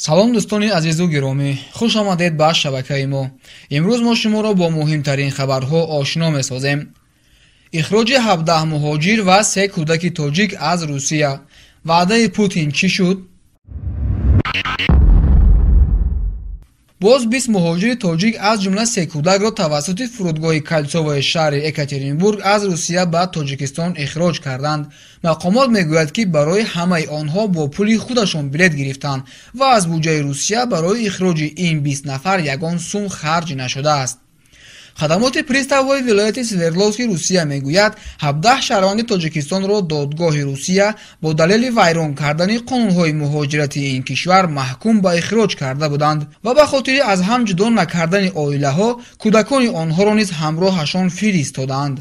Салом дӯстони азизу гиромӣ, хуш омадед ба шабакаи мо. Имрӯз мо шуморо бо муҳимтарин хабарҳо ошно месозем. Ихроҷи 17 муҳоҷир ва 3 кӯдаки тоҷик аз Русия. Ваъдаи Путин чӣ шуд? Боз 20 муҳоҷири тоҷик аз ҷумла 3 кӯдакро тавассути фурудгоҳи Кольцовои шаҳри Екатеринбург аз Русия ба Тоҷикистон ихроҷ карданд. Мақомот мегӯяд, ки барои ҳамаи онҳо бо пули худашон билет гирифтанд ва аз буҷаи Русия барои ихроҷи ин 20 нафар ягон сум харҷ нашудааст. Хадамоти приставҳои вилояти Свердловски Русия мегӯяд, 17 шаҳрванди Тоҷикистонро додгоҳи Русия бо далели вайрон кардани қонунҳои муҳоҷирати ин кишвар маҳкум ба ихроҷ карда буданд ва ба хотири аз ҳам ҷудо накардани оилаҳо кӯдакони онҳоро низ ҳамроҳашон фиристоданд.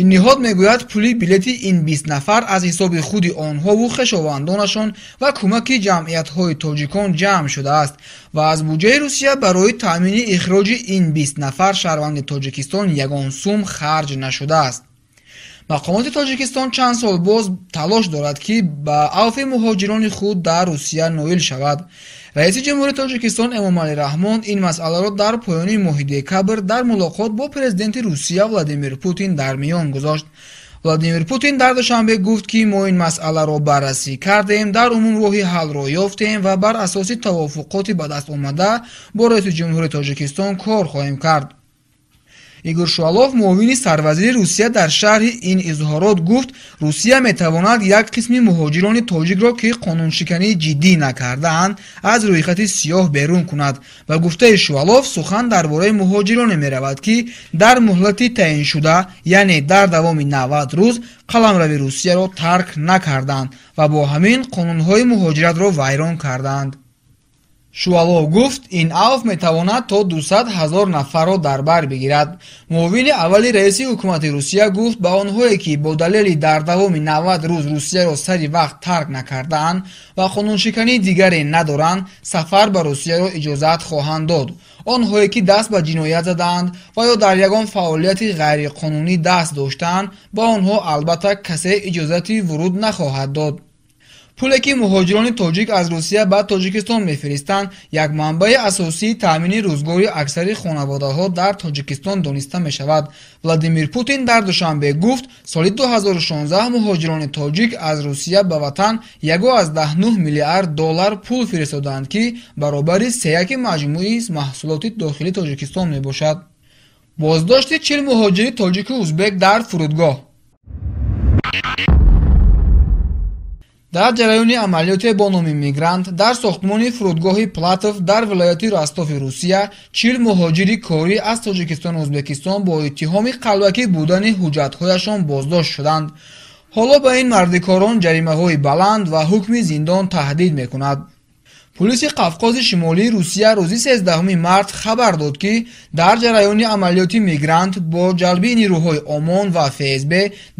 Ин ниҳод мегӯяд, пули билети ин 20 нафар аз ҳисоби худи онҳову хешовандонашон ва кӯмаки ҷамъиятҳои тоҷикон ҷамъ шудааст ва аз буҷаи Русия барои таъмини ихроҷи ин 20 нафар шаҳрванди Тоҷикистон ягон сум харҷ нашудааст. Мақомоти Тоҷикистон чанд сол боз талош дорад, ки ба авфи муҳоҷирони худ дар Русия ноил шавад. Раиси Ҷумҳури Тоҷикистон Эмомалӣ Раҳмон ин масъаларо дар поёни моҳи декабр дар мулоқот бо президенти Русия Владимир Путин дар миён гузошт. Владимир Путин дар Душанбе гуфт, ки мо ин масъаларо баррасӣ кардем, дар умум роҳи ҳалро ёфтем ва бар асоси тавофуқоти ба даст омада бо раиси Ҷумҳури Тоҷикистон кор хоҳем кард. Игор Шувалов, муовини сарвазири Русия, дар шарҳи ин изҳорот гуфт, Русия метавонад як қисми муҳоҷирони тоҷикро, ки қонуншикании ҷиддӣ накардаанд, аз рӯйхати сиёҳ берун кунад. Ба гуфтаи Шувалов, сухан дар бораи муҳоҷироне меравад, ки дар муҳлати таъиншуда, яъне дар давоми 90 рӯз, қаламрави Русияро тарк накарданд ва бо ҳамин қонунҳои муҳоҷиратро вайрон карданд. Шувалов гуфт, ин авф метавонад то 200 000 нафарро дар бар бигирад. Муовини аввали раиси ҳукумати Русия гуфт, ба онҳое, ки бо далели дар давоми 90 рӯз Русияро сари вақт тарк накардаанд ва қонуншикании дигаре надоранд, сафар ба Русияро иҷозат хоҳанд дод. Онҳое, ки даст ба ҷиноят задаанд ва ё дар ягон фаъолияти ғайриқонунӣ даст доштаанд, ба онҳо албатта касе иҷозати вуруд нахоҳад дод. Пуле, ки муҳоҷирони тоҷик аз Русия ба Тоҷикистон мефиристанд, як манбаи асосии таъмини рӯзгори аксари хонаводаҳо дар Тоҷикистон дониста мешавад. Владимир Путин дар Душанбе гуфт, соли 2016 муҳоҷирони тоҷик аз Русия ба ватан 1,9 миллиард доллар пул фиристоданд, ки баробари сеяки маҷмӯи маҳсулоти дохилии Тоҷикистон мебошад. Боздошти 40 муҳоҷири тоҷику узбек дар фурудгоҳ. Дар ҷараёни амалиёте бо номи мигрант дар сохтмони фурудгоҳи Платов дар вилояти Ростови Русия 40 муҳоҷири корӣ аз Тоҷикистону Ӯзбекистон бо иттиҳоми қалбакӣ будани ҳуҷҷатҳояшон боздошт шуданд. Ҳоло ба ин мардикорон ҷаримаҳои баланд ва ҳукми зиндон таҳдид мекунад. Полиси Қавқози Шимолии Русия рӯзи 13 март хабар дод, ки дар ҷараёни амалиёти мигрант бо ҷалби нирӯҳои ОМОН ва ФСБ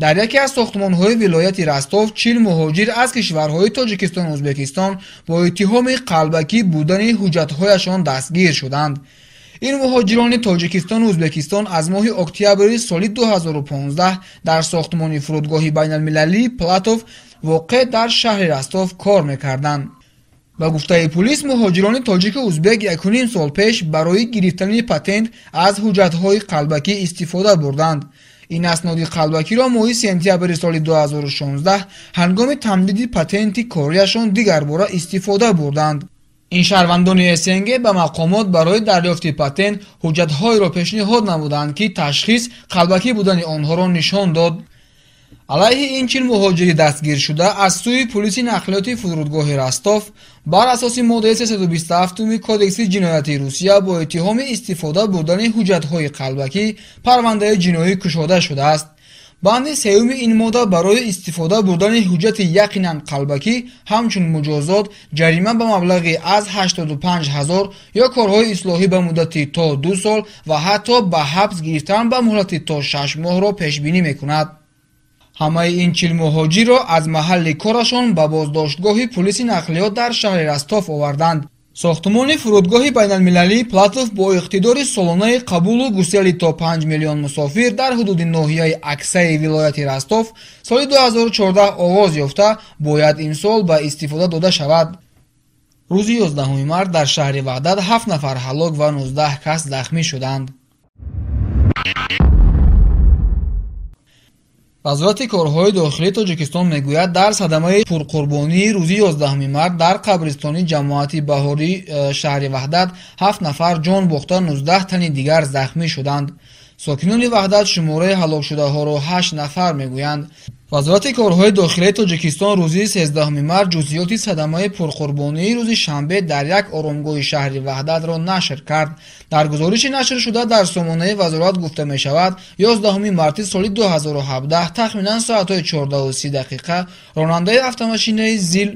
дар яке аз сохтмонҳои вилояти Ростов 40 муҳоҷир аз кишварҳои Тоҷикистону Ӯзбекистон бо иттиҳоми қалбакӣ будани ҳуҷҷатҳояшон дастгир шуданд. Ин муҳоҷирони Тоҷикистону Ӯзбекистон аз моҳи октябри соли 2015 дар сохтмони фурудгоҳи байналмилалии Платов воқеъ дар шаҳри Ростов кор мекарданд. Ба гуфтаи полис, муҳоҷирони тоҷику узбек 1,5 сол пеш барои гирифтани патент аз ҳуҷҷатҳои қалбакӣ истифода бурданд. Ин асноди қалбакиро моҳи сентябри соли 2016 ҳангоми тамдиди патенти кориашон дигарбора истифода бурданд. Ин шаҳрвандони СНГ ба мақомот барои дарёфти патент ҳуҷҷатҳоеро пешниҳод намуданд, ки ташхис қалбакӣ будани онҳоро нишон дод. Алайҳи ин 40 муҳоҷири дастгиршуда аз сӯи полиси нақлиёти фурудгоҳи Ростов бар асоси моддаи 327 Кодекси ҷиноятии Русия бо иттиҳоми истифода бурдани ҳуҷҷатҳои қалбакӣ парвандаи ҷиноӣ кушода шудааст. Банди сеюми ин модда барои истифода бурдани ҳуҷҷати яқинан қалбакӣ ҳамчун муҷозот ҷарима ба маблағи аз 85 000 ё корҳои ислоҳӣ ба муддати то 2 сол ва ҳатто ба ҳабс гирифтан ба муҳлати то 6 моҳро пешбинӣ мекунад. Ҳамаи ин 40 муҳоҷирро аз маҳалли корашон ба боздоштгоҳи полиси нақлиёт дар шаҳри Ростов оварданд. Сохтмони фурудгоҳи байналмилалии Платов бо иқтидори солонаи қабулу гусели то 5 миллион мусофир дар ҳудуди ноҳияи Аксаи вилояти Ростов соли 2014 оғоз ёфта, бояд имсол ба истифода дода шавад. Рӯзи 11 март дар шаҳри Ваҳдат 7 нафар ҳалок ва 19 кас захмӣ шуданд. Вазорати корҳои дохилии Тоҷикистон мегӯяд, дар садамаи пурқурбонии рӯзи 11 март дар қабристони ҷамоати Баҳории шаҳри Ваҳдат 7 нафар ҷон бохта, 19 тани дигар захмӣ шуданд. Сокинони Ваҳдат шумораи ҳалокшудаҳоро 8 нафар мегӯянд. Вазорати корҳои дохилии Тоҷикистон рӯзи 13 март ҷузъиёти садамаи пурқурбонии рӯзи шанбе дар як оромгоҳи шаҳри Ваҳдатро нашр кард. Дар гузориши нашршуда дар сомонаи вазорат гуфта мешавад, 11 марти соли 2017 тахминан соатҳои 14:30 ронандаи автомошинаи ЗИЛ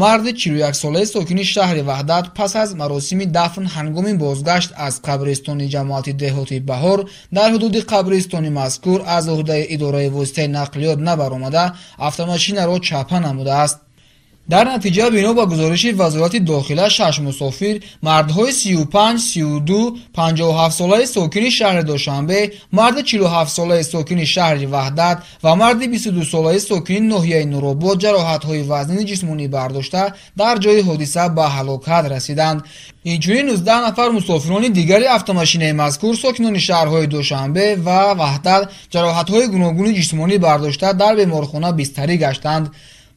марди 41-солаи сокини шаҳри Ваҳдат пас аз маросими дафн ҳангоми бозгашт аз қабристони ҷамоати деҳоти Баҳор дар ҳудуди қабристони мазкур аз уҳдаи идораи воситаи нақлиёт набаромада автомошинаро чапа намудааст. Дар натиҷа бино ба гузориши вазорати дохила 6 мусофир мардҳои 35, 32, 57-солаи сокини шаҳри Душанбе, марди 47-солаи сокини шаҳри Ваҳдат ва марди 22-солаи сокини ноҳияи Нуробод ҷароҳатҳои вазнини ҷисмонӣ бардошта дар ҷои ҳодиса ба ҳалокат расиданд. Инчунин 19 нафар мусофирони дигари автомошинаи мазкур сокинони шаҳрҳои Душанбе ва Ваҳдат ҷароҳатҳои гуногуни ҷисмонӣ бардошта дар беморхона бистарӣ гаштанд.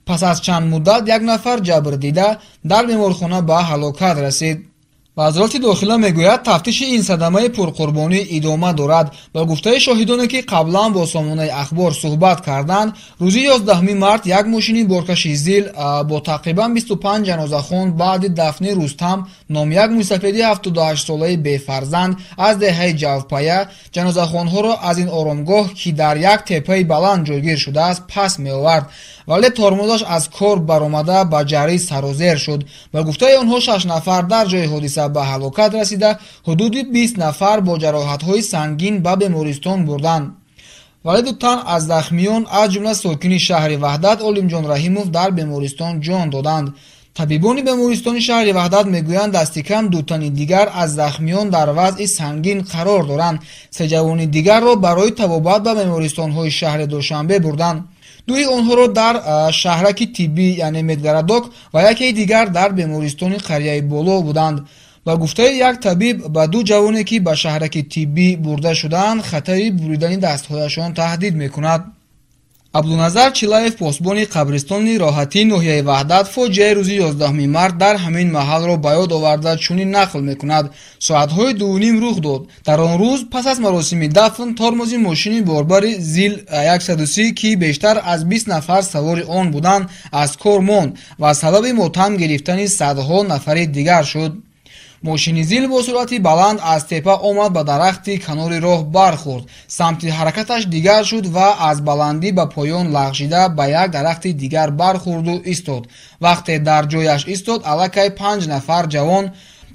Пас аз чанд муддат як нафар ҷабрдида дар беморхона ба ҳалокат расид. Вазорати дохила мегӯяд, тафтиши ин садамаи пурқурбонӣ идома дорад. Ба гуфтаи шоҳидоне, ки қаблан бо сомонаи Ахбор суҳбат карданд, рӯзи 11 март як мошини боркаши ЗИЛ бо тақрибан 25 ҷанозахон баъди дафни Рустам ном як мусафеди 78-солаи бефарзанд аз деҳаи Ҷавпая ҷанозахонҳоро аз ин оромгоҳ, ки дар як теппаи баланд ҷойгир шудааст, пас меовард, вале тормозаш аз кор баромада ба ҷарӣ сарозер шуд. Ба гуфтаи онҳо 6 нафар дар ҷои ҳодиса ба ҳалокат расида, ҳудуди 20 нафар бо ҷароҳатҳои сангин ба бемористон бурданд. Вале ду тан аз захмиён, аз ҷумла сокини шаҳри Ваҳдат Олимҷон Раҳимов, дар бемористон ҷон доданд. Табибони бемористони шаҳри Ваҳдат мегӯянд, дасти кам ду тани дигар аз захмиён дар вазъи сангин қарор доранд. Се ҷавони дигарро барои табобат ба бемористонҳои шаҳри Душанбе бурданд. Дуи онҳоро дар шаҳраки тиббӣ, яъне Медгородок, ва якеи дигар дар бемористони қарияи Боло буданд. Ба гуфтаи як табиб, ба ду ҷавоне, ки ба шаҳраки тиббӣ бурда шудаанд, хатари буридани дастҳояшон таҳдид мекунад. Абдуназар Чилаев, посбони қабристони роҳатии ноҳияи Ваҳдат, фоҷиаи рӯзи 11 март дар ҳамин маҳалро ба ёд оварда чунин нақл мекунад. Соатҳои 2:30 рух дод. Дар он рӯз пас аз маросими дафн тормози мошини борбари ЗИЛ 130, ки бештар аз 20 нафар савори он буданд, аз кор монд ва сабаби мотам гирифтани садҳо нафари дигар шуд. Мошини ЗИЛ бо суръати баланд аз теппа омад, ба дарахти канори роҳ бархӯрд. Самти ҳаракаташ дигар шуд ва аз баландӣ ба поён лағжида ба як дарахти дигар бархӯрду истод. Вақте дар ҷояш истод, аллакай 5 нафар ҷавон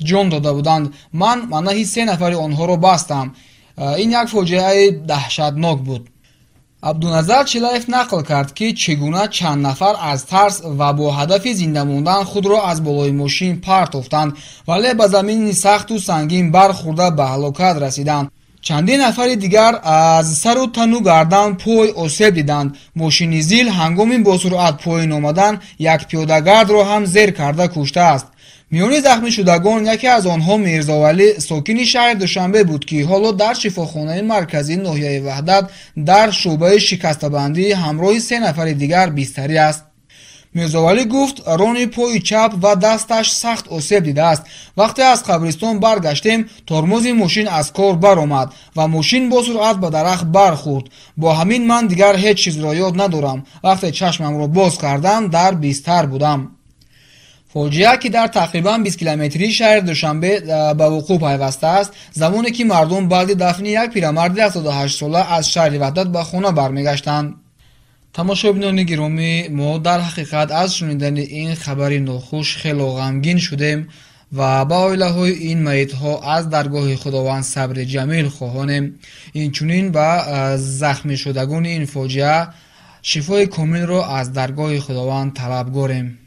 ҷон дода буданд. Ман манаҳи 3 нафари онҳоро бастам. Ин як фоҷиаи даҳшатнок буд. Абдуназар Чилаев нақл кард, ки чӣ гуна чанд нафар аз тарс ва бо ҳадафи зинда мондан худро аз болои мошин партофтанд, вале ба замини сахту сангин бархӯрда ба ҳалокат расиданд. Чандин нафари дигар аз сару тану гардан пой осеб диданд. Мошини ЗИЛ ҳангоми бо суръат поён омадан як пиёдагардро ҳам зер карда куштааст. Миёни захмишудагон яке аз онҳо Мирзовалӣ, сокини шаҳри Душанбе буд, ки ҳоло дар шифохонаи марказии ноҳияи Ваҳдат дар шӯъбаи шикастабандӣ ҳамроҳи 3 нафари дигар бистарӣ аст. Мирзовалӣ гуфт, рони пои чап ва дасташ сахт осеб дидааст. Вақте аз қабристон баргаштем, тормози мошин аз кор баромад ва мошин бо суръат ба дарахт бархӯрд. Бо ҳамин ман дигар ҳеҷ чизро ёд надорам. Вақте чашмамро боз кардам, дар бистар будам. Фоҷиа, ки дар тақрибан 20 километрии шаҳри Душанбе ба вуқӯъ пайвастааст, замоне ки мардум баъди дафни як пирамарди 78-сола аз шаҳри Ваҳдат ба хона бармегаштанд. Тамошобинони гиромӣ, мо дар ҳақиқат аз шунидани ин хабари нохуш хело ғамгин шудем ва ба оилаҳои ин маитҳо аз даргоҳи Худованд сабри ҷамил хоҳонем. Инчунин ба захмишудагони ин фоҷиа шифои комилро аз даргоҳи Худованд талабгорем.